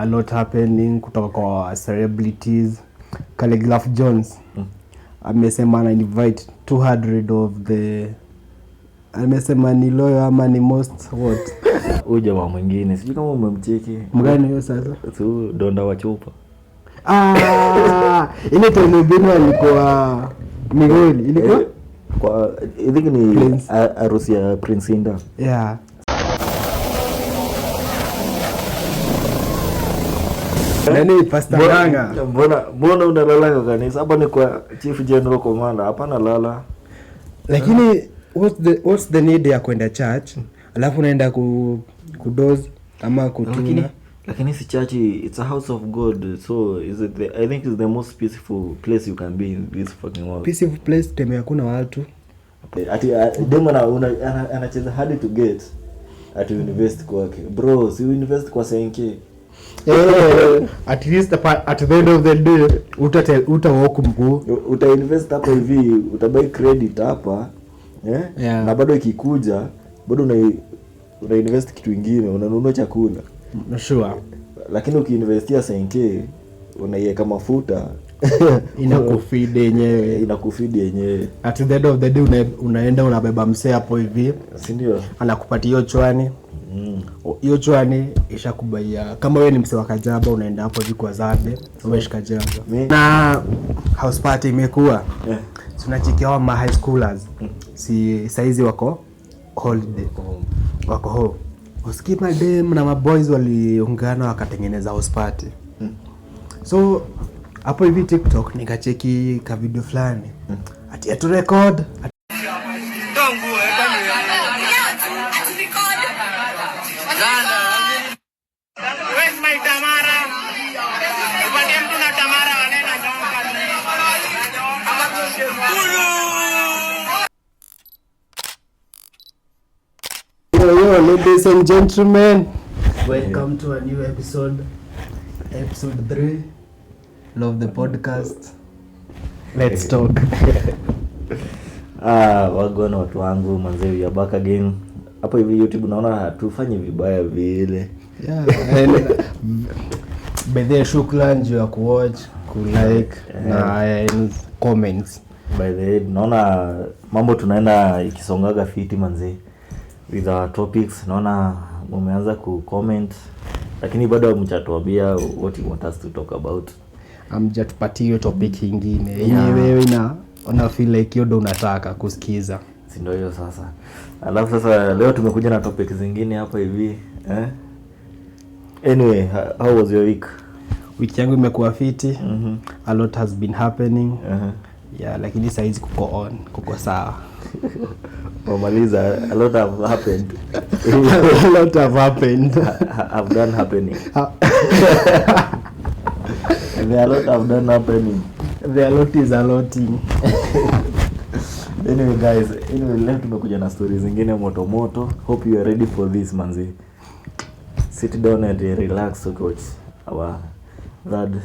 A lot happening kutoka kwa celebrities. Khaligraph Jones amesema ana invite 200 of the, amesema ni loyal ama ni most what? Huyu jamaa mwingine, sijui kama umemcheki. Mgani hiyo sasa? Si huyu donda wa chupa? Ah, ile time Obinna alikuwa Migori ilikuwa. Eh, kwa I think ni Prince. Harusi ya Prince Indah. Yeah. Nani, Pastor Ng'ang'a? Mbona unalala kwa kanisa? Hapa ni kwa Chief General Commander, hapana lala. Lakini what's the need ya kwenda church alafu unaenda kudoze ama kutuna? Lakini si church, it's a house of God, so is it the, I think it's the most peaceful place you can be in this fucking world. Peaceful place time hakuna watu. Ati demo na anacheza hard to get, ati invest kwake. Bro, si invest kwa senke. Eh, at least at the end of the day utawalk mguu. Uta invest hapa hivi, utabuy credit hapa, eh? Yeah. Na bado ikikuja bado una invest kitu ingine, unanunua chakula. Sure. Lakini ukiinvestia senke, unaiweka mafuta, Inakufeed yenyewe. Inakufeed yenyewe. At the end of the day unaenda unabeba msee hapo hivi, si ndio? Anakupatia hiyo chwani. Hiyo chwani ishakubaia. Kama wewe ni msee wa kajaba, unaenda hapo hivi kwa zabe, umeshika jaba. Na house party imekuwa, tunachekia hao ma high schoolers, si saizi wako holiday, wako home. Usikii madem na maboys waliungana wakatengeneza house party. So hapo hivi TikTok nikacheki ka video fulani, ati atu record. Where's my Tamara? Upatie mtu na Tamara wanena nyonga. Kulu! Yo, yo, ladies and gentlemen, welcome to a new episode, episode 3 of the podcast. Let's talk. Ah, wagwan watu wangu, manze, we are back again. Hapo hivi YouTube naona hatufanyi vibaya vile. Yeah, and bedhe shukran juu ya kuwatch, kulike na and comments. By the way, naona mambo tunaenda ikisongaga fiti, manze, with our topics. Naona mumeanza ku comment, lakini bado hamjatuambia what you want us to talk about. Amjatupatia hiyo topic ingine yenye wewe una feel like hiyo ndo unataka kusikiza. Si ndio hiyo sasa? Alafu sasa leo tumekuja na topic zingine hapa hivi, eh? Anyway, how was your week? Wiki yangu imekuwa fiti. A lot has been happening. Yeah, lakini saizi kuko on, kuko sawa. Wamaliza, a lot have happened. A lot have happened. Have done happening. There a lot have done happening. The a lot is a lotting. Anyway guys, anyway, leo tumekuja na stories zingine moto moto. Hope you are ready for this, manzi. Sit down and relax to watch our third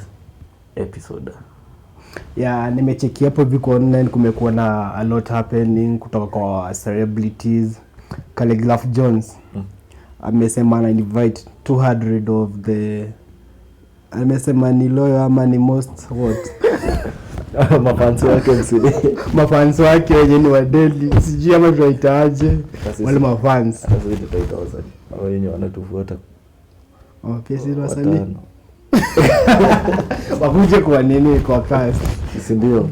episode. Yeah, nimecheki hapo hivi kwa online kumekuwa na a lot happening kutoka kwa celebrities. Khaligraph Jones amesema ana invite 200 of the, amesema ni loyal ama ni most what? Mafans wake msi. Mafans wake wenye ni wadeli, sijui ama tunaitaaje wale mafans. Sasa sisi tutaita wasanii. Hao wenye wanatufuata. Oh, pia sisi wasanii. Watano. Wakuje kwa nini, kwa cast. Si ndio?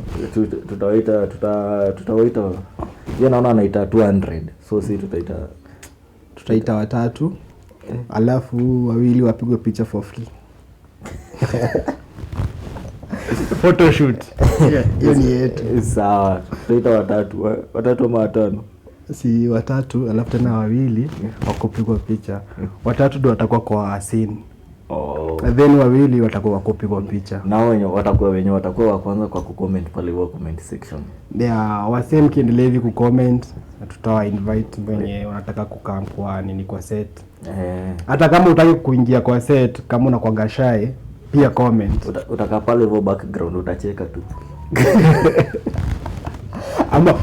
Tutawaita, yeye naona anaita 200, so si tutaita Tutaita watatu, alafu wawili wapigwe picha for free, photoshoot. Hiyo ni yetu. Sawa, tutaita watatu, watatu ama watano. Si watatu, alafu tena wawili wakupigwa picha. Watatu ndo watakuwa kwa scene. Oh. And then wawili watakuwa wakupigwa picha. Nao wenye watakuwa wa kwanza kwa kucomment pale kwa comment section. Yeah, wasee, mkiendelea hivi kucomment, tutawa invite wenye wanataka kukaa kwa nini, kwa set. Eh, Hata kama utaki kuingia kwa set, kama unakwanga shy, pia comment. Utakaa pale hivyo background, utacheka tu. Ama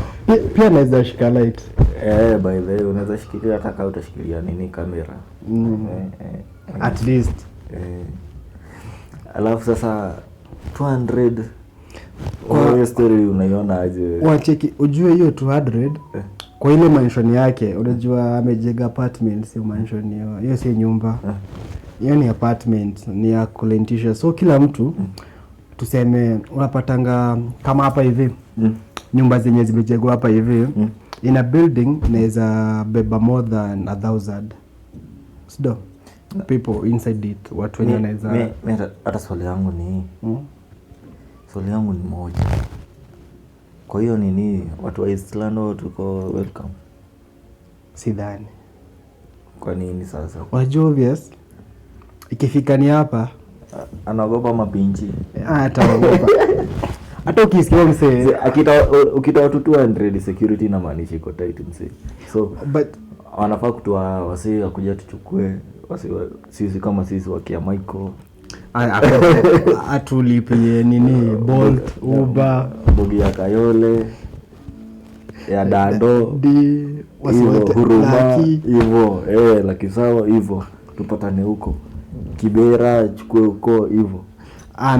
pia naweza shika light. Eh, by the way, unaweza shikilia, hata kama utashikilia nini, kamera. At least. Eh. Alafu sasa 200, hiyo story unaiona aje? Wacheki, ujue hiyo 200 kwa ile mansion yake, unajua amejenga apartment, sio mansion. Hiyo, hiyo sio nyumba, hiyo ni apartment, ni ya kurentisha. So kila mtu, tuseme unapatanga kama hapa hivi, nyumba zenye zimejengwa hapa hivi, in a building inaweza beba more than 1,000 sido people inside it, watu wenye wanaweza Mi hata swali yangu ni swali yangu ni moja. Kwa hiyo nini, watu wa Eastlando tuko welcome? Sidhani. Kwa nini sasa? Unajua, obvious ikifika ni hapa. Anaogopa mapinchi. Ataogopa hata ukisikia msee. Ukitoa watu 200, security inamaanisha iko tight, msee, so but wanafaa kutoa wasee wakuja tuchukue wasee sisi kama sisi wakia Michael. Atulipie nini, Bolt, Uber. Bogi ya Kayole, ya Dado. D hivo wasiwate Huruma. Lucky. Hivo, laki sawa, hivo tupatane huko Kibera, chukue huko hivo.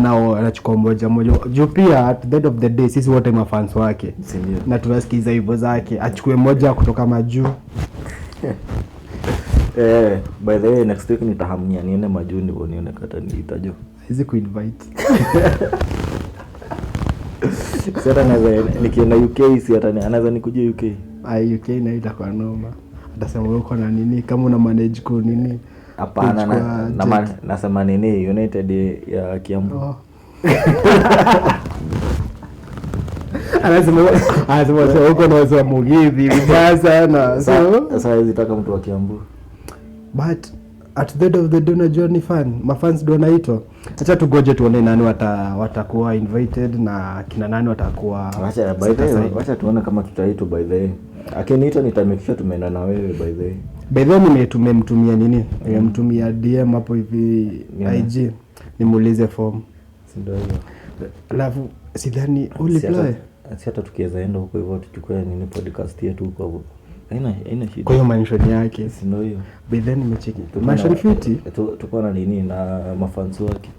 Nao anachukua moja moja, juu pia at the end of the day sisi wote mafans wake. Sindio? Na tunasikiza hivyo zake, achukue moja kutoka majuu. By the way, next week nitahamia niende majuu ndivyo nione kata niitajo. Hizi kuinvite. Si hata naweza, nikienda UK, si hata anaweza nikujia UK. Ai, UK na itakuwa noma, atasema wewe uko na nini kama una manage ku nini? Hapana, Kuchukua jet. nasema nini, United ya Kiambu. Oh. Anasema sasa huko na watu wa Mugithi vibaya sana, so Sasa hawezi taka mtu wa Kiambu. But at the end of the day, unajua ni fan, mafans ndio wanaitwa. Acha tugoje tuone nani watakuwa invited na kina nani watakuwa Wacha, by the way, set aside. wacha tuone kama tutaitwa. By the way, akiniita nitamake sure tumeenda na wewe, by the way. By the way, tumemtumia nini, nimemtumia DM hapo hivi IG nimuulize form. Si ndio hiyo? Alafu sidhani Si uliply. si hata tukiweza enda huko hivyo tuchukue nini, podcast yetu huko hapo, haina shida. Kwa hiyo mansion yake. Si ndio hiyo? By then nimecheki Tuko mansion fiti. Tuko na nini, na mafans wake,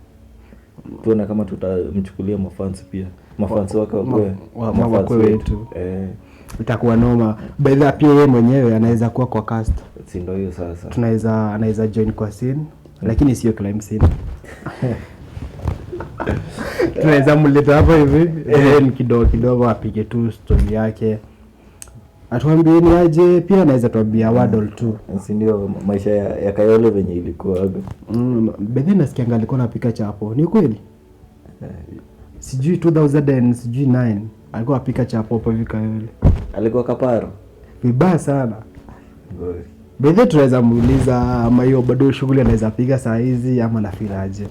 tuone kama tutamchukulia mafans pia, mafans wake wakwe mafans wakwe wetu. Eh. Itakuwa noma. By the way, pia yeye mwenyewe anaweza kuwa kwa cast. Si ndio hiyo sasa? Tunaweza, anaweza join kwa scene, lakini sio crime scene. Tunaweza mleta hapo hivi, then kidogo kidogo apige tu story yake, atuambie ni aje. Pia anaweza tuambia wadol tu. Si ndio, maisha ya Kayole venye ilikuwaga. Bedhe nasikianga alikuwa anapika chapo, ni kweli? Sijui 2000 and sijui 9 alikuwa apika chapo hapo hivi Kayole. Alikuwa kaparo. Vibaya sana. Ngori. Bedhe tunaweza muuliza ama hiyo bado shughuli anaweza piga saa hizi ama nafilaje.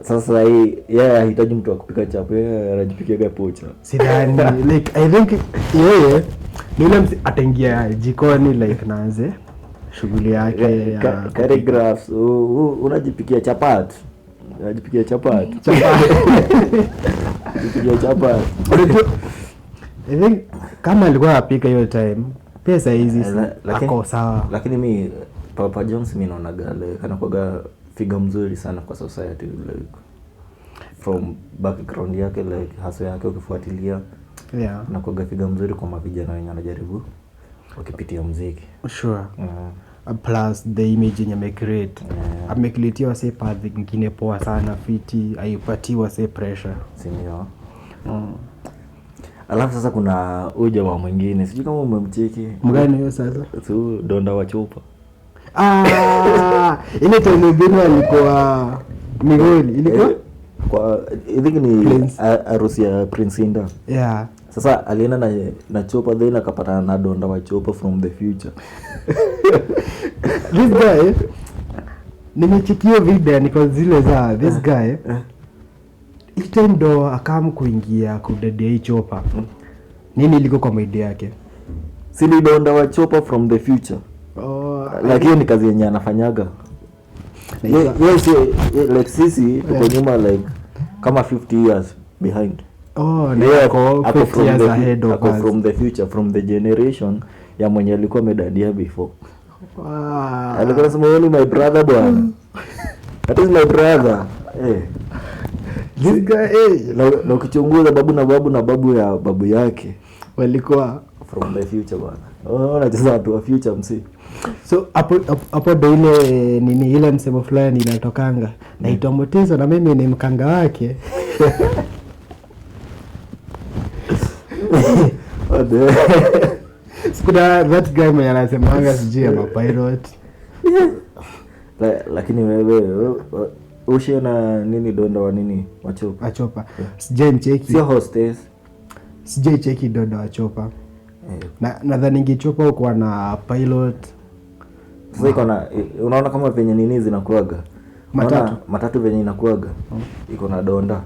Sasa hii yeye hahitaji mtu wa kupika chapo, yeye anajipikiaga pocha. Sidhani. Like, I think yeye ni yule ataingia jikoni like naanze shughuli yake ya Khaligraphs, unajipikia chapat, unajipikia chapat, unajipikia chapat. Unajua, I think kama alikuwa apika hiyo time, pia saa hizi ako sawa. Lakini mi Papa Jones, mi naonaga like anakuwaga figure mzuri sana kwa society, like from background yake, like hustle yake ukifuatilia, anakuwaga figure mzuri kwa mavijana wenye wanajaribu wakipitia mziki. Sure. Plus the image yenye amecreate, amecreatia wase path ingine poa sana, fiti, aipatii wase pressure. Sindio? Alafu sasa kuna huyu jamaa mwingine, sijui kama umemcheki. Mgani hiyo sasa? Tu Donda wa Chupa. Ah, ile time Obinna alikuwa Migori ilikuwa Eh, kwa I think ni Prince. Harusi ya Prince Inda. Sasa alienda na Chopa, then akapatana na Donda wa Chopa from the future. This guy, nimechekio video, niko zile za this guy hii time ndo akam kuingia kudadia hii chopa, nini iliko kwa maidi yake? Si ni Donda wa Chopa from the future? Oh. Lakini ni kazi yenye anafanyaga. Ye like sisi tuko nyuma like kama 50 years behind. Oh, na Yeye ako ako 50 from years ahead of ako us. From the future, from the generation ya mwenye alikuwa amedadia before. Ah. Alikuwa anasema, "Yeye ni my brother bwana, that is my brother, eh." This guy, eh, Na ukichunguza babu na babu na babu ya babu yake walikuwa from the future bwana. Wanacheza watu wa future msi. So hapo hapo ndo ile nini, ile msemo fulani inatokanga, naitwa Motizo na mimi ni mkanga wake. What the- Sikuna that guy mwenye anasemanga sijui ama pilot. Lakini wewe ushe na nini donda wa nini wachopa? Wachopa sijai mcheki. Sio hostess. Sijai cheki dondo wachopa. Eh, Na nadhani ngichopa ukuwa na pilot. Sasa iko na, unaona kama venye nini zinakuaga, Matatu. Unaona matatu venye inakuaga iko na donda.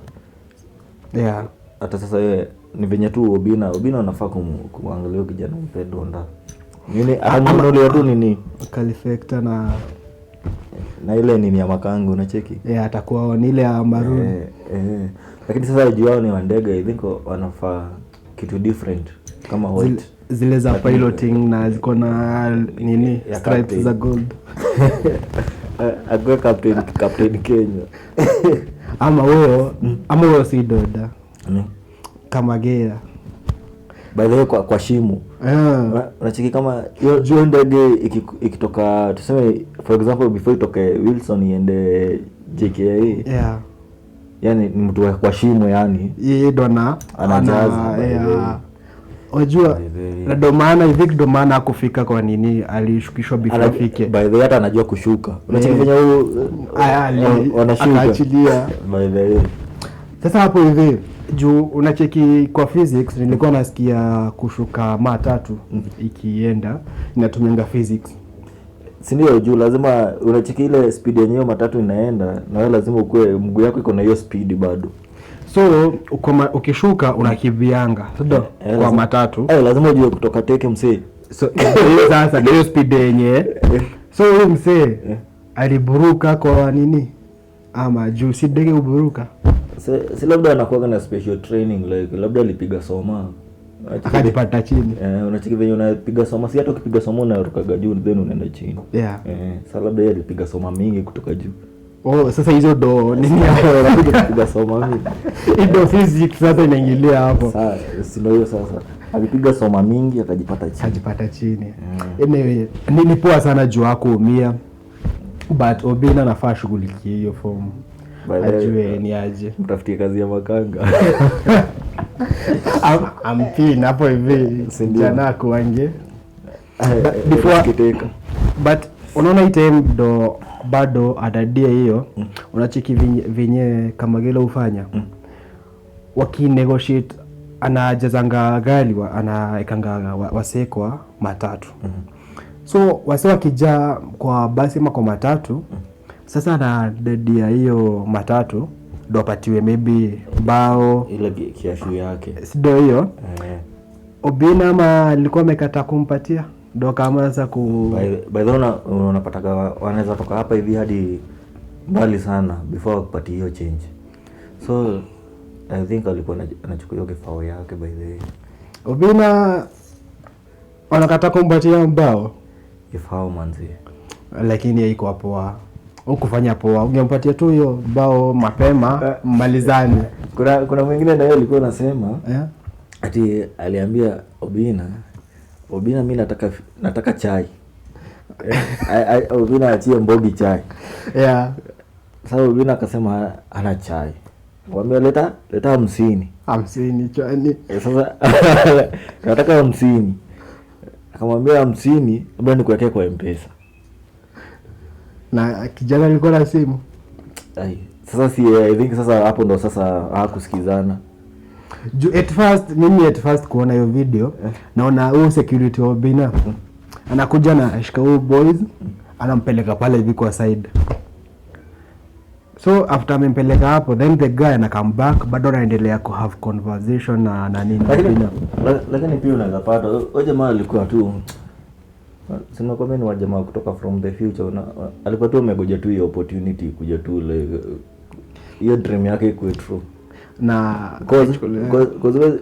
Yeah. Hata sasa wewe ni venye tu Obina unafaa kumwangalia huyo kijana, mpe donda nini, atamnunulia tu nini Kalifekta na na ile nini ya makangu, unacheki. Yeah, atakuwa ni ile ya maroon. Eh, eh. Lakini sasa juu yao ni wandege, I think wanafaa kitu different kama white. Zile za piloting na ziko na nini, Ya stripes captain. za gold. Akuwe captain Kenya. Ama huyo, ama huyo si doda kama gera. By the way, kwa shimo. Ah. Unacheki kama hiyo ndege ikitoka, tuseme for example before itoke Wilson iende JKIA, Yeah. yani ni mtu kwa shimo yani. Yeye ndo Anajaza, by the yeah. way. Unajua, By the way. na ndo maana, I think ndo maana hakufika kwa nini, alishukishwa before afike. By the way, hata anajua kushuka. Unacheki Yeah. venye huyu Aya, wanashuka. akaachilia. By the way. Sasa hapo hivi juu unacheki kwa physics, nilikuwa nasikia kushuka matatu ikienda inatumianga physics. Si ndio, juu lazima unacheki ile speed yenyewe matatu inaenda na wewe lazima ukue mguu yako iko na hiyo speed bado. So ukishuka unakimbianga, ndio, Eh, kwa matatu. Eh, lazima ujue kutoka teke msee. So hiyo sasa ndio speed yenye. So huyu msee aliburuka kwa nini? Ama juu si ndege uburuka. Si labda anakuwaga na special training, like labda alipiga soma. Akajipata chini. Eh, unacheki venye unapiga soma, si hata ukipiga soma unarukaga juu then unaenda chini. Yeah. Eh, sasa labda yeye alipiga soma mingi kutoka juu. Oh, sasa hizo ndo nini hapo? Anakuja kupiga soma mingi. Hii physics sasa inaingilia hapo. Sasa si ndio hiyo sasa. Alipiga soma mingi akajipata chini. Akajipata chini. Anyway, ni poa sana juu hakuumia. But Obina anafaa ashughulikie hiyo fomu. By the way, Ajue ni aje. Mtafutie kazi ya makanga. Ampin hapo hivi Si ndio? jana kuange. Kiteka. But unaona hii time ndo bado adadia hiyo, unacheki venye kama gelo hufanya wakinegotiate, anajazanga gari anaekanga wasee kwa matatu. So wasee wakijaa kwa basi ama kwa matatu, sasa anadadia hiyo matatu ndo apatiwe maybe mbao. Ile kiashu yake. Si ndo hiyo? Eh. Obina ama alikuwa amekataa kumpatia ndo kama sasa ku By the way, unapataga wanaweza toka hapa hivi hadi mbali sana before wakupatie hiyo change. So I think alikuwa anachukua hiyo kifao yake by the way. Obina wanakataa kumpatia mbao. Kifao manzi. Lakini haikuwa poa, ukufanya poa, ungempatia tu hiyo bao mapema mmalizane. Kuna mwingine na yeye alikuwa anasema Yeah. ati aliambia Obina, Obina mi nataka chai. Obina achie Mbogi chai. Yeah. Sasa Obina akasema ana chai. Mwambia leta 50. 50 chani. Sasa nataka 50. Akamwambia 50, labda nikuwekee kwa M-Pesa. Na kijana alikuwa na simu. Ai, sasa si I think sasa hapo ndo sasa hawakusikizana. Juu at first, mimi at first kuona hiyo video, naona huyu security wa Obina anakuja na ashika huyu boys, anampeleka pale hivi kwa side. So after amempeleka hapo, then the guy ana come back, bado anaendelea ku have conversation na nani na Lakini Obina. lakini pia unaweza pata huyo jamaa alikuwa tu, sema kwa mimi ni wa jamaa kutoka from the future, alikuwa tu amegoja tu hiyo opportunity kuja tu like hiyo dream yake ikuwe true. Na Cause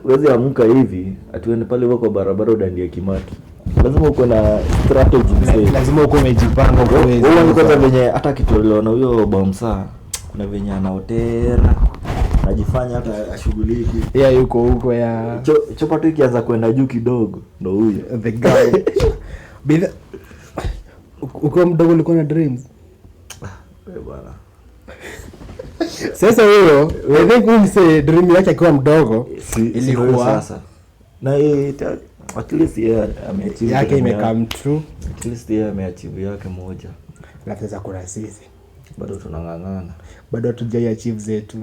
wezi amka hivi atuende pale huko kwa barabara udandia Kimaki. Lazima uko na strategy mzee. Lazima uko umejipanga uko Wewe kwanza venye hata akitolewa na huyo bouncer kuna venye anaotera. Anajifanya hata ashughuliki. Yeah, yuko huko ya Chopa tu ikianza kwenda juu kidogo ndo huyo. The guy. Ukiwa mdogo ulikuwa na dreams? Eh, bwana. Sasa huyo, I think huyu msee dream yake akiwa mdogo Si ndio ilikuwa sasa. Na yeye at least yeye ameachieve yake dream imecome true. At least yeye ameachieve yake moja. Alafu sasa kuna sisi Bado tunang'ang'ana. Bado hatujai achieve zetu.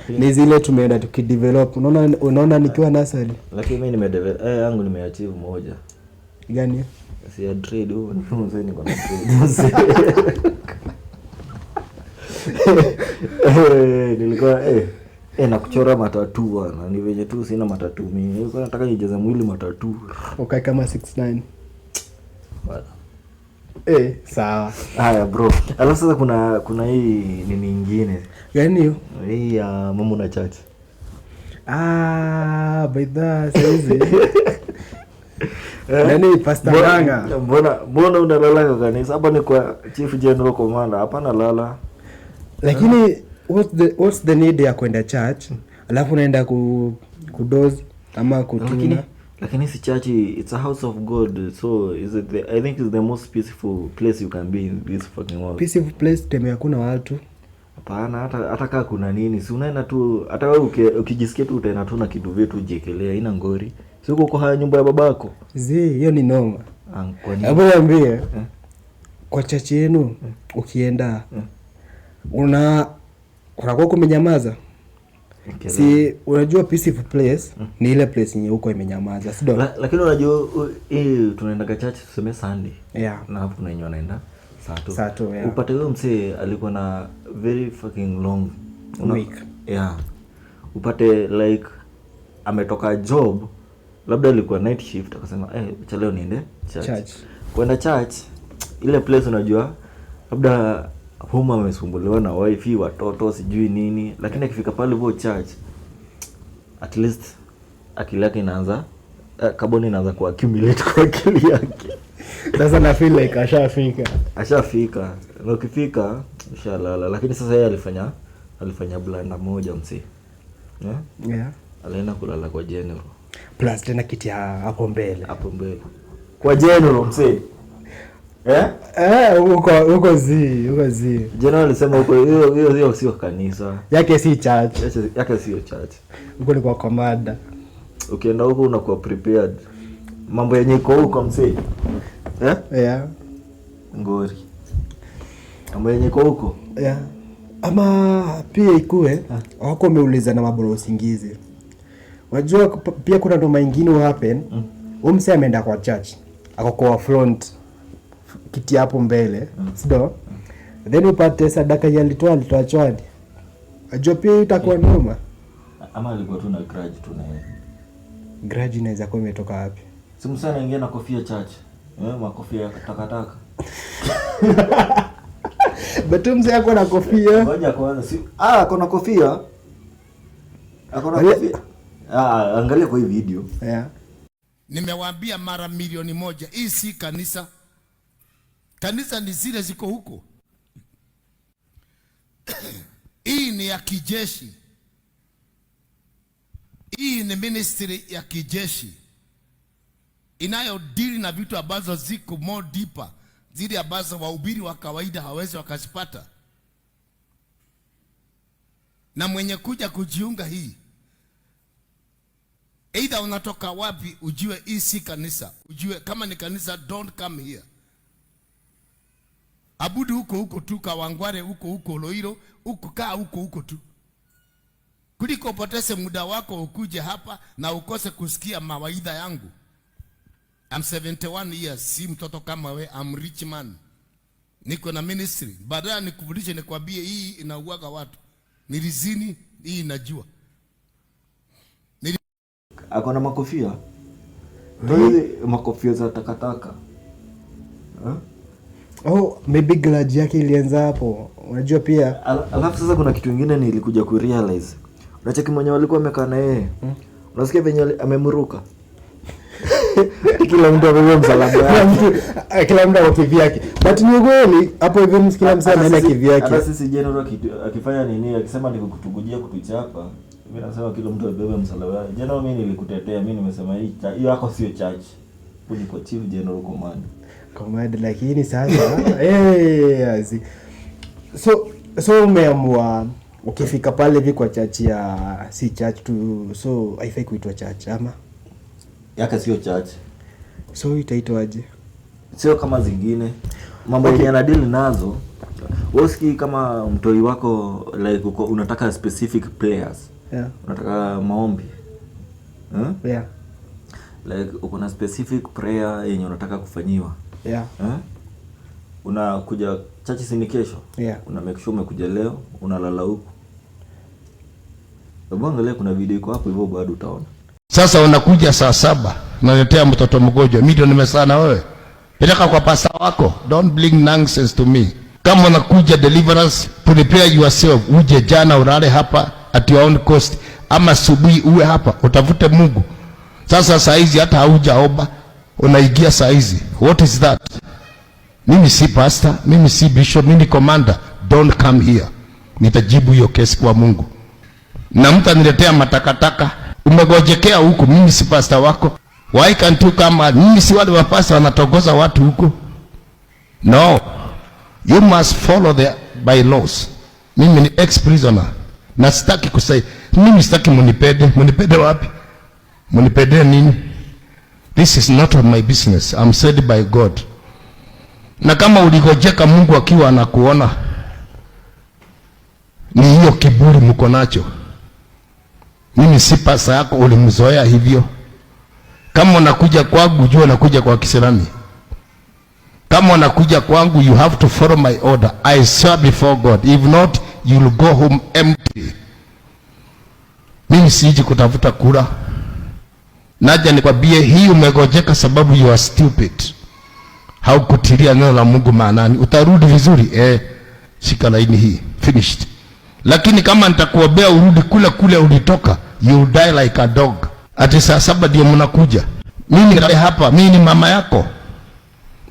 Ni zile tumeenda tukidevelop. Unaona nikiwa nursery. Lakini mimi nimedevelop yangu nimeachieve moja. Gani? Si ya trade huo, ni mzee niko na trade. Nilikuwa na kuchora matatu bwana. Ni venye tu sina matatu mimi. Nilikuwa nataka nijaze mwili matatu. Ukae kama 69. Bwana. Sawa. Haya bro. Alafu sasa kuna hii nini nyingine. Gani hiyo? Hii ya mambo na church. By the saizi. Nani Pastor Nganga? Mbona unalala kwa kanisa? Hapa ni kwa Chief General Commander. Hapana lala. Lakini what's the need ya kwenda church? Alafu unaenda kudoze ama kutuna. Lakini si church, it's a house of God. So is it the, I think it's the most peaceful place you can be in this fucking world. Peaceful place teme hakuna watu. Hapana, hata kaa kuna nini, si unaenda tu, hata wewe ukijisikia tu utaenda tu na kiduve tu jiekelea, haina ngori. Si uko kwa haya nyumba ya babako? Zi, hiyo ni noma. Kwa nini? Hebu niambie. Kwa church yenu ukienda unakuwa kumenyamaza? Si unajua peaceful place ni ile place yenye huko imenyamaza, si ndio? Lakini unajua hii tunaenda kwa church tuseme Sunday. Yeah. Na hapo kuna wenye wanaenda saa tu. Saa tu, yeah. Upate huyo msee alikuwa na very fucking long week. Yeah. Upate like ametoka job, labda alikuwa night shift, akasema acha leo niende church. Church. Kwenda church ile place unajua labda home amesumbuliwa na wife, watoto, sijui nini, lakini akifika pale huo church at least akili yake inaanza carbon inaanza ku accumulate kwa akili yake. Sasa na feel like ashafika. Ashafika. Na ukifika ushalala. Lakini sasa yeye alifanya blunder moja msee. Yeah? Yeah. Alienda kulala kwa general. Plus tena kiti ya hapo mbele. Hapo mbele. Kwa general msee. Huko zi. General alisema huko hiyo sio kanisa. Yake si church. Yake sio church. Huko ni kwa commander. Ukienda huko unakuwa prepared. Mambo yenye iko huko msee. Yeah. Ngori. Mambo yenye iko huko. Yeah. Ama pia ikue wako wameuliza na mabro usingizi. Unajua pia kuna ndo mengine happen. Huyu msee ameenda kwa church. Ako kwa front kiti hapo mbele, sido? Then upate sadaka ya alitoa chwani. Unajua pia itakuwa noma. Ama alikuwa tu na grudge tu na yeye. Grudge inaweza kuwa imetoka wapi? Si msee anaingia na kofia church. Makofia ya takataka. But mzee ako na kofia. Ngoja kwanza si ako na kofia. Ako na kofia. Angalia kwa hii video. Yeah. Nimewaambia mara milioni moja, hii si kanisa. Kanisa ni zile ziko huko. Hii ni ya kijeshi. Hii ni ministry ya kijeshi inayo deal na vitu ambazo ziko more deeper, zile ambazo wahubiri wa kawaida hawezi wakazipata. Na mwenye kuja kujiunga hii, either unatoka wapi, ujue hii si kanisa. Ujue kama ni kanisa, don't come here. Abudu huko huko tu, Kawangware huko huko, Loiro huko, kaa huko huko tu, kuliko upoteze muda wako ukuje hapa na ukose kusikia mawaidha yangu. I'm 71 years, si mtoto kama we, I'm rich man. Niko na ministry. Baadaye nikufundishe nikwambie hii inauaga watu. Nilizini hii inajua. Ako na makofia. Ndio makofia za takataka. Oh, maybe grudge yake ilianza hapo. Unajua pia. Alafu sasa kuna kitu kingine nilikuja ku realize. Unacheki mwenye walikuwa wamekaa na yeye. Unasikia venye amemruka. Kila mtu abebe msalaba yake. Kila mtu ako kivyake. But ni kweli hapo hivyo kila mtu anaenda kivyake. Hata sisi general akifanya nini, akisema ni kukutugujia kutuchapa, mimi nasema kila mtu abebe msalaba wake. General, mimi nilikutetea, mimi nimesema hii hiyo yako sio church. Huyu ni chief general command. Command, lakini sasa azi. So umeamua ukifika pale hivi kwa church ya si church tu, so haifai kuitwa church ama yake sio church. So itaitwaje? Sio kama zingine. Mambo yenye anadili nazo. Wewe usikii kama mtoi wako like uko, unataka specific prayers. Yeah. Unataka maombi. Yeah. Like uko na specific prayer yenye unataka kufanyiwa. Yeah. Unakuja church si ni kesho? Yeah. Una make sure umekuja leo, unalala huko. Hebu angalia kuna video iko hapo hivyo bado utaona. Sasa unakuja 7:00 unaletea mtoto mgonjwa. Mimi ndio nimesana na wewe. Peleka kwa pastor wako. Don't bring nonsense to me. Kama unakuja deliverance, prepare yourself. Uje jana ulale hapa at your own cost, ama asubuhi uwe hapa utafute Mungu. Sasa saa hizi hata haujaomba unaingia saa hizi. What is that? Mimi si pastor, mimi si bishop, mimi ni commander. Don't come here. Nitajibu hiyo kesi kwa Mungu. Na mtu aniletea matakataka, umegojekea huku, mimi si pastor wako. Why can't you come? Mimi si wale wa pastor wanatongoza watu huku. No. You must follow the bylaws. Mimi ni ex-prisoner. Na sitaki kusai. Mimi sitaki munipede. Munipede wapi? Munipede nini? This is not of my business. I'm said by God. Na kama uligojeka Mungu akiwa anakuona, ni hiyo kiburi mko nacho. Mimi si pasa yako, ulimzoea hivyo. Kama unakuja kwangu, jua unakuja kwa Kiislamu. Kama unakuja kwangu, you have to follow my order. I swear before God. If not, you'll go home empty. Mimi siji kutafuta kura. Naja nikwambie hii umegojeka sababu you are stupid. Haukutilia neno la Mungu maanani. Utarudi vizuri, shika laini hii. Finished. Lakini kama nitakuombea urudi kule kule ulitoka, you die like a dog. Ati 7:00 ndio mnakuja. Mimi nilale hapa, mimi ni mama yako.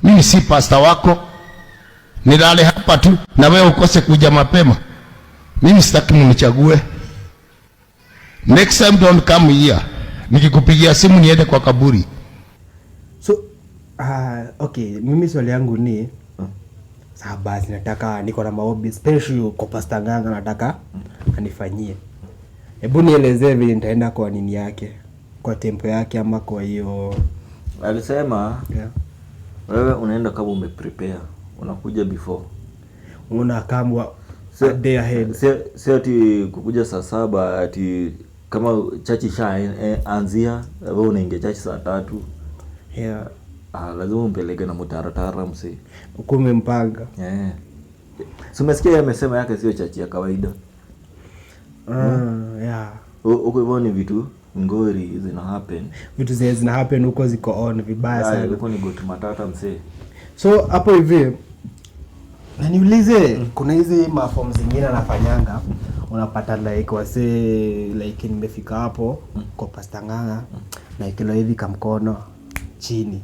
Mimi si pastor wako. Nilale hapa tu na wewe ukose kuja mapema. Mimi sitaki mnichague. Next time don't come here. Nikikupigia simu niende kwa kaburi. So okay, mimi swali yangu ni sasa basi nataka niko na maombi special kwa Pastor Nganga, nataka anifanyie. Hebu nielezee vile nitaenda kwa nini yake, kwa tempo yake ama kwa hiyo. Alisema yeah. Wewe unaenda kama umeprepare, unakuja before. Una kama a day ahead. Sio ati kukuja 7:00 ati kama church isha anzia, wewe unaingia church 3:00. Yeah. Lazima umpeleke na mtaratara msi. Ukume mpanga. Yeah. So umesikia yeye amesema yake sio church ya kawaida. Yeah. Huko hivyo ni vitu ngori zina happen. Vitu zina happen huko ziko on vibaya sana. Huko ni gotu matata msi. So hapo hivi na niulize, kuna hizi maform zingine anafanyanga, unapata like wase like nimefika hapo kwa Pastor Nganga na ikilo hivi kamkono chini.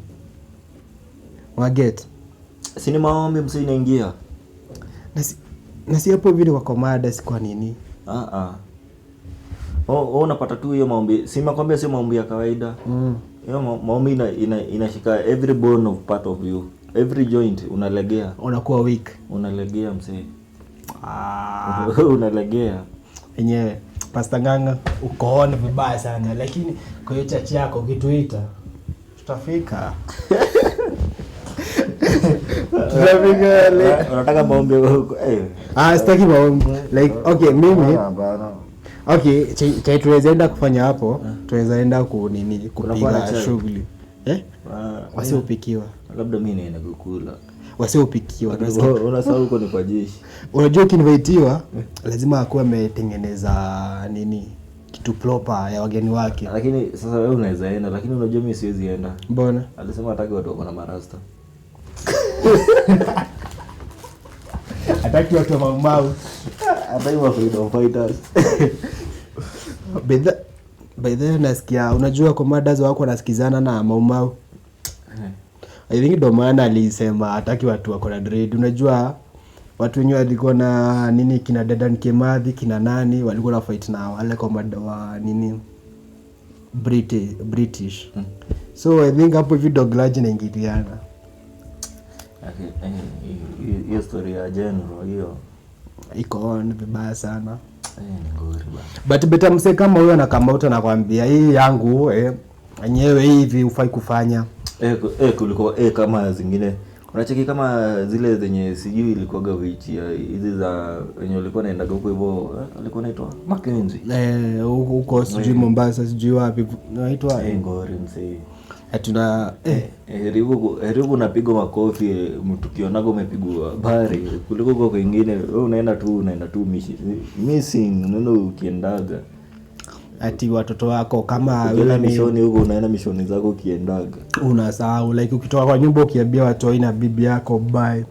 Waget. Si ni maombi msi inaingia. Na si hapo vile kwa komada si kwa nini? Unapata tu hiyo maombi. Si nakwambia sio maombi ya kawaida. Hiyo maombi inashika every bone of part of you. Every joint unalegea. Unakuwa weak. Unalegea msee. Unalegea. Enyewe Pastor Nganga uko on vibaya sana, lakini kwa hiyo church yako ukituita tutafika. Tutafika like. Unataka maombi huko? Sitaki maombi. Like okay, mimi okay, cha tuweza enda kufanya hapo, tuweza enda ku nini, kupiga shughuli. Wasiopikiwa. Labda mimi naenda kukula. Wasiopikiwa. Unasahau huko ni kwa jeshi. Unajua ukiinvitiwa lazima akuwe ametengeneza nini kitu proper ya wageni wake. Lakini sasa wewe unaweza enda, lakini unajua mimi siwezi enda. Mbona? Alisema hataki watu wako na marasta. Hataki watu wa Mau Mau. Hataki wa freedom fighters. Bedha By the way, nasikia unajua commanders wako wanasikizana na Maumau. I think ndo maana alisema hataki watu wako na dread. Unajua watu wenyewe walikuwa na nini, kina Dedan Kimathi, kina nani walikuwa na fight na wale commander wa nini British. So I think hapo hivi dog inaingiliana. Hiyo story ya general hiyo Iko on vibaya sana. Ni ngori bana. But better mse kama huyo anakama out anakwambia hii yangu enyewe hivi hufai kufanya. Kuliko kama zingine unacheki kama zile zenye sijui ilikuwaga wichi ya hizi za wenye walikuwa naendaga huko hivyo, alikuwa anaitwa Mackenzie. Huko sijui Mombasa sijui wapi naitwa Ngori msee. Hatuna Heri unapigwa makofi mtukionaga umepigwa bari kuliko huko kwingine wewe unaenda tu missing, unaenda ukiendaga. Ati watoto wako kama ukienda wewe ni mishoni huko unaenda mishoni zako ukiendaga. Unasahau like ukitoka kwa nyumba ukiambia watu na bibi yako bye.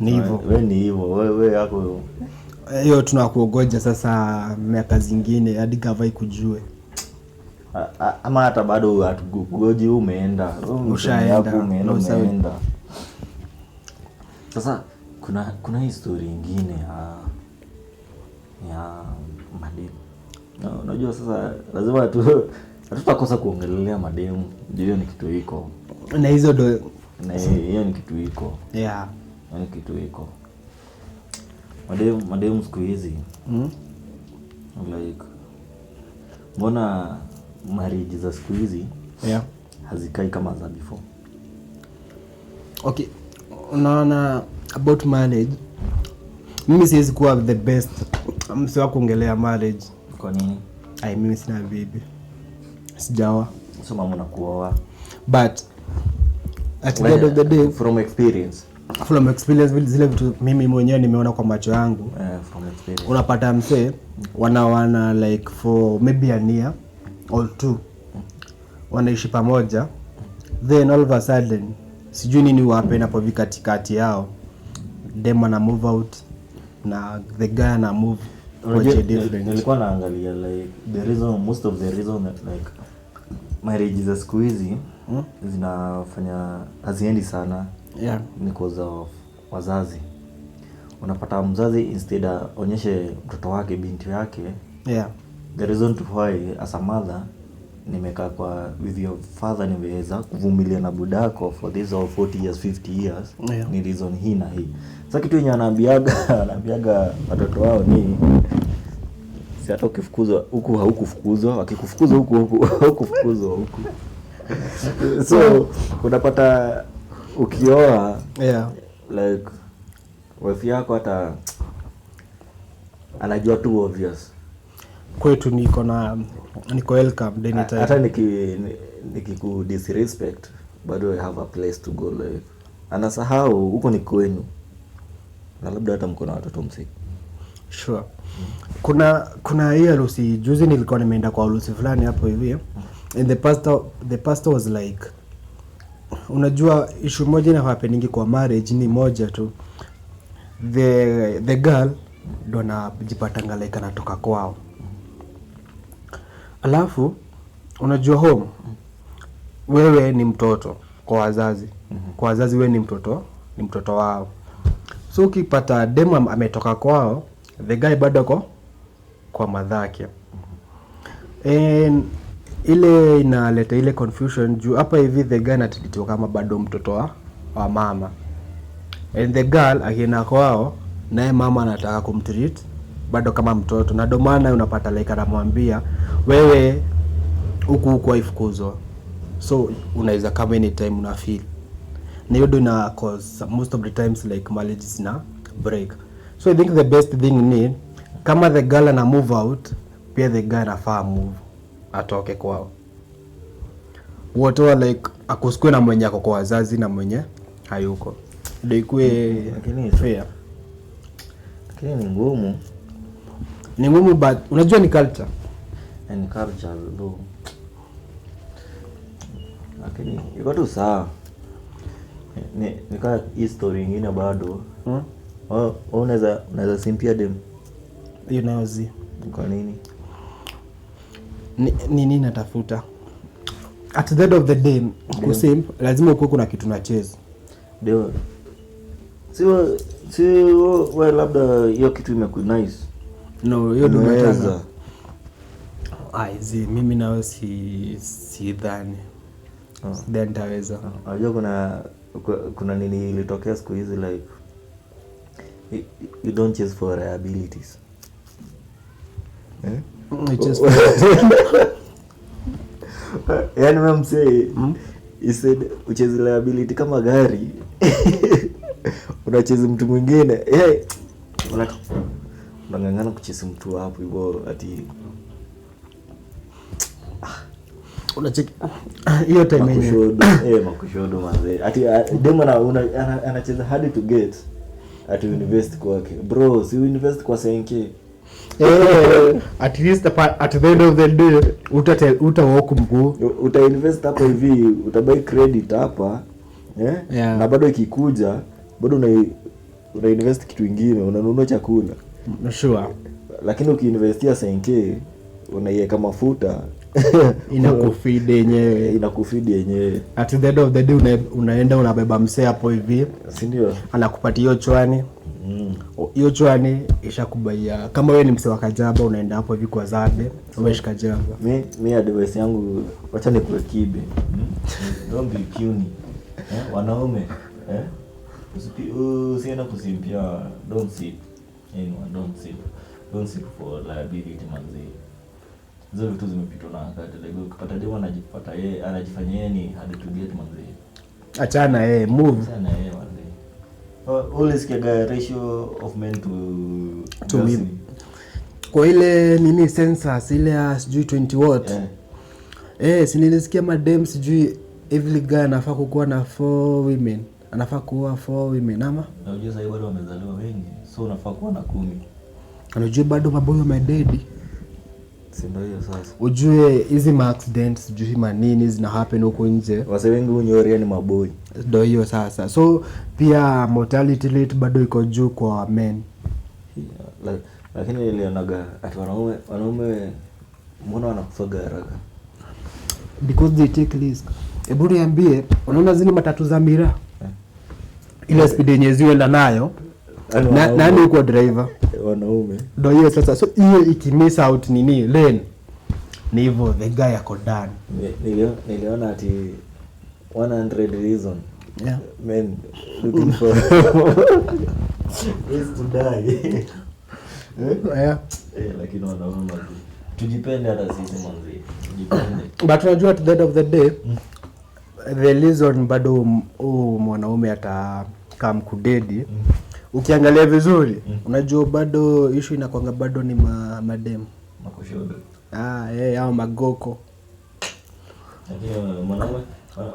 Ni hivyo. Wewe ni hivyo, wewe yako. Hiyo tunakuogoja sasa miaka zingine hadi gava ikujue. Ama hata bado hatukugoji, umeenda. Ushaenda. Umeenda. Sasa kuna hii story nyingine ya mademu. No, unajua sasa lazima hatutakosa kuongelelea mademu. Hiyo ni kitu iko. Na hizo ndo na hiyo ni kitu iko. Yeah. Hiyo ni kitu iko. Mademu siku hizi. Like mbona marriage za siku hizi hazikai kama za before? Okay, unaona about marriage, mimi siwezi kuwa the best msi wa kuongelea marriage. Kwa nini? Ai, mimi sina bibi. Sijaoa. So mama unakuoa. But at the end of the day, from experience. From experience zile vitu mimi mwenyewe nimeona kwa macho yangu. From experience. Unapata msee wana like for maybe a year or two wanaishi pamoja, then all of a sudden sijui nini wape hapo katikati yao, dem ana move out na the guy ana move kwa different. Nilikuwa naangalia like the reason, most of the reason that like marriage za siku hizi zinafanya haziendi sana ni cause of wazazi. Unapata mzazi instead aonyeshe mtoto wake, binti yake, the reason to why as a mother nimekaa kwa with your father, nimeweza kuvumilia na budako for this all 40 years 50 years, ni reason hii na hii. Sasa kitu yenye anaambiaga watoto wao ni si hata ukifukuzwa huku haukufukuzwa, wakikufukuzwa huku haukufukuzwa huku. So unapata ukioa like wife yako hata anajua tu obvious. Kwetu niko welcome anytime. Hata nikiku disrespect bado I have a place to go like. Anasahau huko ni kwenu. Na labda hata mko na watoto msiki. Sure. Kuna hii harusi juzi nilikuwa nimeenda kwa harusi fulani hapo hivi. And the pastor was like, unajua issue moja ina happening kwa marriage ni moja tu. The girl ndo anajipatanga like anatoka kwao. Alafu unajua home wewe ni mtoto kwa wazazi. Kwa wazazi wewe ni mtoto wao. So ukipata demu ametoka kwao, the guy bado ako kwa madhake. And ile inaleta ile confusion juu hapa hivi the guy anatreatiwa kama bado mtoto wa mama. And the girl akienda kwao naye mama anataka kumtreat bado kama mtoto, na ndio maana unapata like anamwambia wewe huku haifukuzwa, so unaweza kama anytime una feel. Na hiyo ndio ina cause most of the times like marriages na break. So I think the best thing ni kama the girl ana move out, pia the guy anafaa move atoke kwao. Wote wa like akusikue na mwenye ako kwa wazazi na mwenye hayuko, ndio ikue fair. Lakini ni ngumu. Ni ngumu, but unajua ni culture. Ni culture though. Lakini iko tu sawa. Ni kama hii story nyingine bado. Unaweza simpia dem. You know zi. Kwa nini? Nini natafuta at the end of the day, kusimp lazima ukuwe kuna kitu na chase. Ndio, si we labda hiyo kitu imekunice. No, hiyo ndio Unaweza. nataka. Ai, zi mimi nawe si sidhani sidhani nitaweza. Unajua kuna nini ilitokea siku hizi, like you don't chase for liabilities, eh? Yaani we msee, he said uchezi liability kama gari, unachezi mtu mwingine. Hey, unang'ang'ana kuchezi mtu hapo hivyo ati Unacheki hiyo time yenye makushodo, eh, makushodo manze, ati demu anacheza hard to get, ati invest kwake. Bro, si invest kwa senke. Eh, at least at the end of the day utawalk mguu. Utainvest hapa hivi, utabuy credit hapa, eh? Yeah. Na bado ikikuja bado una invest kitu ingine, unanunua chakula. Sure. Lakini ukiinvestia senke, unaiweka mafuta, Inakufeed yenyewe. Inakufeed yenyewe. At the end of the day unaenda unabeba msee hapo hivi, si ndio? Anakupatia hiyo chwani. Hiyo chwani ishakubaia, kama wewe ni msee wa kajaba, unaenda hapo hivi kwa zabe, umeshika jaba. Mi advice yangu, wacha nikuwe kibe, Don't be puny, eh? Wanaume, eh? Usienda kusimpia. Don't sit anyone, don't sit, don't sit for liability manzi. Hizo vitu zimepitwa na wakati. Like ukipata demu anajipata yeye anajifanya yeye ni hard to get, manzi, Achana, eh, move. Sana yeye manzi. Ulisikiaga ratio of men to To girls women. Kwa ile nini census ile ya sijui 20 what. Eh. Eh, si nilisikia madem sijui every guy anafaa kukuwa na four women, anafaa kuoa four women ama Na ujue sahii bado wamezaliwa wengi, so unafaa kuwa na 10. Anajua bado maboyo wamededi. Si ndio hiyo sasa? Ujue hizi ma accident sijui manini zina happen huko nje. Wase wengi unyoria ni maboi. Ndo hiyo sasa, so pia mortality rate bado iko juu kwa men. Lakini nilionaga ati wanaume mbona wanakufaga haraka? Because they take risk. Hebu niambie, unaona zile matatu za miraa, ile speed yenye ziwenda nayo, Yaani wanaume- nani huko driver? Wanaume. Ndo hiyo sasa, so hiyo ikimiss out nini lane, ni hivyo, the guy ako done. Niliona ati 100 reason men looking for ways to die. Yeah. Eh, lakini wanaume manzi, tujipende hata sisi manzi, tujipende. But unajua at the end of the day, the reason bado huu mwanaume atakam kudedi, ukiangalia vizuri, unajua bado issue inakwanga bado ni madem. Makushodo. Ah, eh, au magoko. Lakini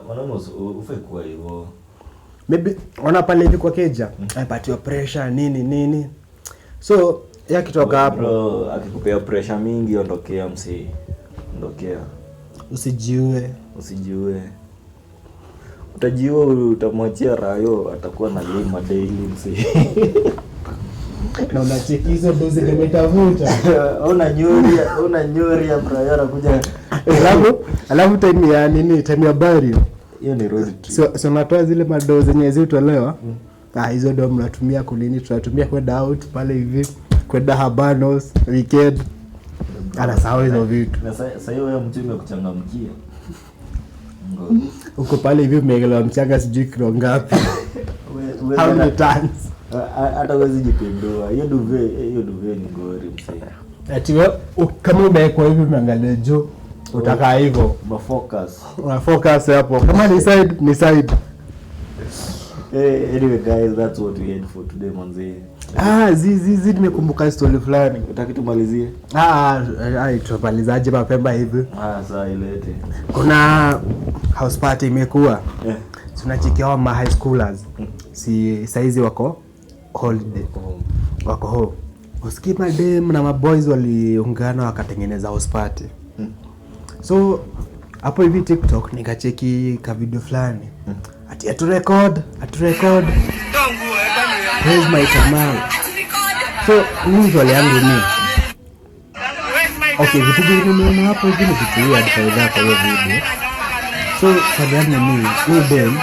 mwanaume ufai kuwa hivyo. Maybe ona pale hivi kwa keja apatiwa pressure nini nini, so yakitoka hapo. Bro, akikupea pressure mingi, ondokea msee, ondokea. Usijiue. Usijiue. Utajiua, utamwachia rayo, atakuwa na lima daily msee. Na unacheki hizo dozi nimetafuta. Una nyori ya mrayo anakuja. Alafu time ya nini, time ya burial, Hiyo ni road trip. so natoa zile madoo zenye ziutolewa. Ah, hizo ndo mnatumia kunini, tunatumia kwenda out pale hivi, kwenda Habanos weekend, anasahau hizo vitu. Na sa hiyo wewe mtu imekuchangamkia. Ngoja. Uko pale hivi umeekelewa mchanga sijui kilo ngapi. How many tons? Hata huwezi jipindua. Hiyo duvet ni ngori msee. Ati kama umewekwa hivi umeangalia juu, utakaa hivyo. Umefocus. Una focus hapo, kama ni side ni side. Eh, anyway guys, that's what we had for today manze. Ah, zi zi zi, nimekumbuka story fulani. Utaki tumalizie? Ah, ah, tumalizaje mapema hivi? Ah, saa ilete. Kuna house party imekuwa. Tunacheki hao ma high schoolers, si saizi wako holiday, wako home. Usikii madem na maboys waliungana wakatengeneza house party. So hapo hivi TikTok nikacheki ka video fulani ati atu record "Where's my Tamara?" So mimi swali yangu ni Where's my my Okay, vitu Tamara? vingine nimeona hapo hivi ni vitu weird kaidhaa kwa hiyo video. So swali yangu ni huyu dem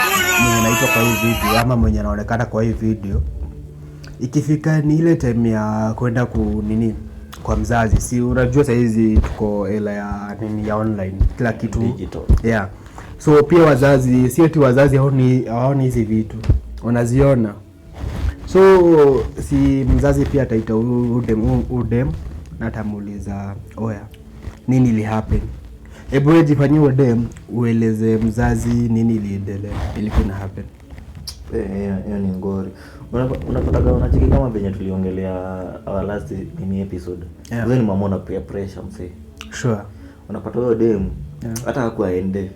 mwenye anaitwa kwa hii video ama mwenye anaonekana kwa hii video, ikifika ni ile time ya kwenda ku nini kwa mzazi, si unajua sahizi tuko era ya nini ya online, kila kitu Digital. Yeah. So pia wazazi, si ati wazazi hawaoni hizi vitu, wanaziona. So si mzazi pia ataita huyu dem na atamuuliza, oya, nini ili happen? Hebu wewe jifanyie huyo dem ueleze mzazi nini iliendelea, ilikuwa ina happen. Eh, hiyo ni ngori. Unapataga unacheki kama venye tuliongelea our last nini episode. Yeah. Hizo ni mamona peer pressure, msee. Unapata huyo dem hata hakuwa aende,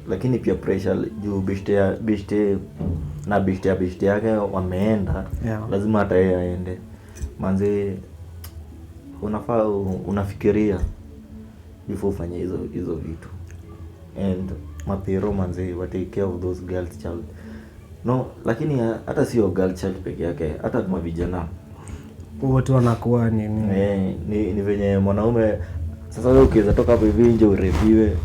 lakini pia pressure juu beshte ya beshte na beshte ya beshte yake wameenda, lazima hata yeye aende. Manze, unafaa unafikiria before ufanye hizo vitu. And mapero, manze, wa take care of those girls child. No, lakini hata sio girl child peke yake, hata mavijana. Wote wanakuwa nini. Eh, ni venye mwanaume sasa wewe ukiweza toka hapo hivi nje urepiwe.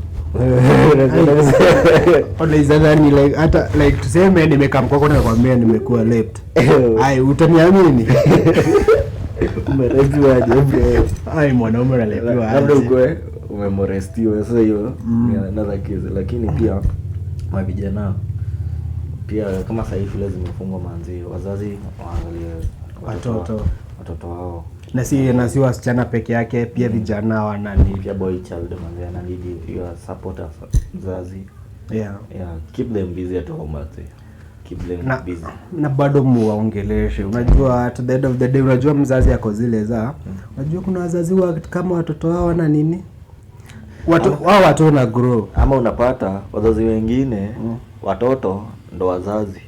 Unaweza dhani like hata like tuseme nimekaa kwako nakwambia nimekuwa raped, ai, utaniamini? Umerepiwa aje, bro? Ai, mwanaume unalepiwa Labda aje? ukwe umemorestiwa, sasa hiyo ni another case. Lakini pia mavijana pia, kama sahii shule zimefungwa, manzi, wazazi waangalie Watoto. Watoto wao. Na si wasichana peke yake, pia vijana wanani. Pia boy child, manzi, ana need your support as mzazi. Yeah, keep them busy at home, manzi, keep them busy. Na bado muwaongeleshe. Unajua, at the end of the day, unajua mzazi ako zile za, unajua kuna wazazi wa kama watoto wao wana nini, watu wao watu wana grow. Ama unapata wazazi wengine watoto ndo wazazi.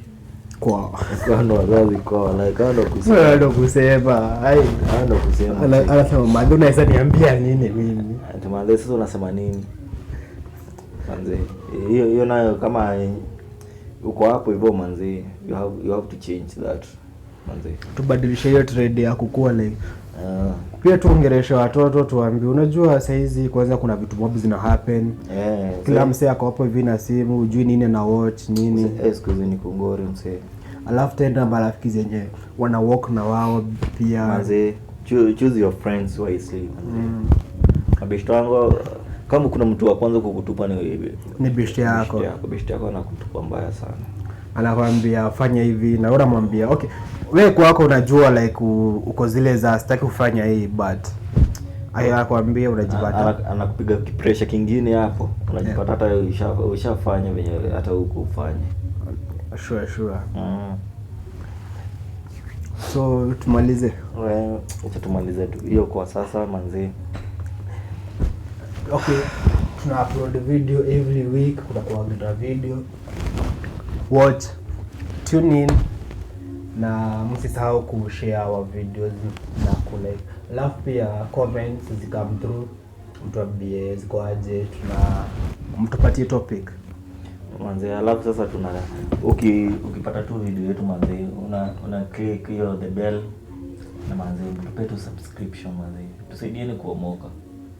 Kwao. Kwa ndo wazazi kwao, like hao ndo kusema. Ndo kusema, ai. Hao ndo kusema. Anasema, "Madhe, unaweza niambia nini mimi?" Ati manze, sasa unasema nini? Manze, hiyo hiyo nayo kama uko hapo hivyo, manze, you have to change that, manze. Tubadilishe hiyo trend ya kukua like pia tuongeleshe watoto, tuambie, unajua saizi kwanza kuna vitu mob zina happen. Kila msee ako hapo hivi na simu, hujui nini na watch nini. Eh, siku hizi ni kungori, msee. Alafu tena marafiki zenye wana walk na wao pia. Manze, choose your friends wisely, manze. Mabeshte wangu, kama kuna mtu wa kwanza kukutupa ni Ni beshte yako. Beshte yako, beshte yako anakutupa mbaya sana. Anakwambia fanya hivi na wewe unamwambia okay. Wewe kwako unajua like uko zile za sitaki kufanya hii, but anakwambia, unajipata Anakupiga kipresha kingine hapo, unajipata hata ushafanya venye hata huku ufanye. Sure. So tumalize. Well, acha tumalize tu hiyo kwa sasa, manzi. Okay, tuna upload video every week, kutakuwa na video. Watch, tune in na msisahau kushare our videos na kulike, alafu pia comments zikam through, mtuambie ziko aje, tuna mtupatie topic. Manze, alafu sasa tuna ukipata tu video yetu, manze, una click hiyo the bell na, manze, mtupe tu subscription. Manze, tusaidieni kuomoka,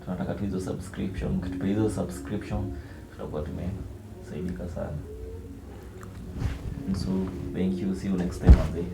tunataka tu hizo subscription. Mkitupe hizo subscription tutakuwa tumesaidika sana. So thank you, see you next time, manze.